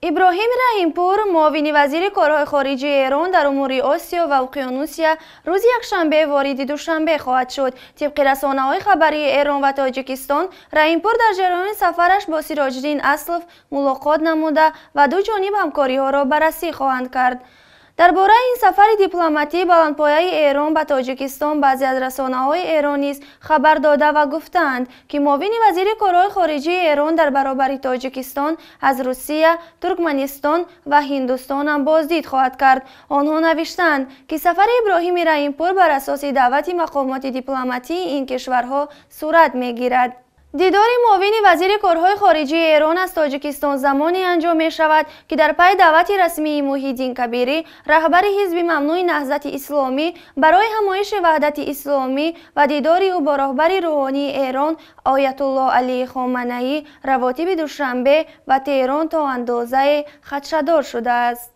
Иброҳим Раҳимпур, муовини вазири корҳои хориҷии Эрон дар умури Осиё ва Уқёнусия, рӯзи якшанбе вориди Душанбе хоҳад шуд. Тибқи расонаҳои хабарии Эрон ва Тоҷикистон, Раҳимпур дар ҷараёни сафараш бо Сироҷиддин Аслов мулоқот намуда ва ду ҷониб ҳамкориҳоро баррасӣ хоҳанд кард. Дар бораи ин сафари дипломатии баландпояи Эрон ба Тоҷикистон баъзе аз расонаҳои Эрон низ хабар дода ва гуфтаанд, ки муовини вазири корҳои хориҷии Эрон дар баробари Тоҷикистон аз Русия, Туркманистон ва Ҳиндустон ҳам боздид хоҳад кард. Онҳо навиштаанд, ки сафари Иброҳими Раҳимпур бар асоси даъвати мақомоти дипломатии ин кишварҳо сурат мегирад. Дидори муовини вазири корҳои хориҷии Эрон аз Тоҷикистон замоне анҷом мешавад, ки дар пай даъвати расмии Муҳиддин Кабирӣ, раҳбари ҳизби мамнӯи Наҳзати Исломӣ, барои ҳамоиши Ваҳдати Исломӣ ва дидори ӯ бо роҳбари рӯҳонии Эрон Оятуллоҳ Алии Хоманаӣ, равотиби Душанбе ва Теҳрон то андозае хадшадор шудааст.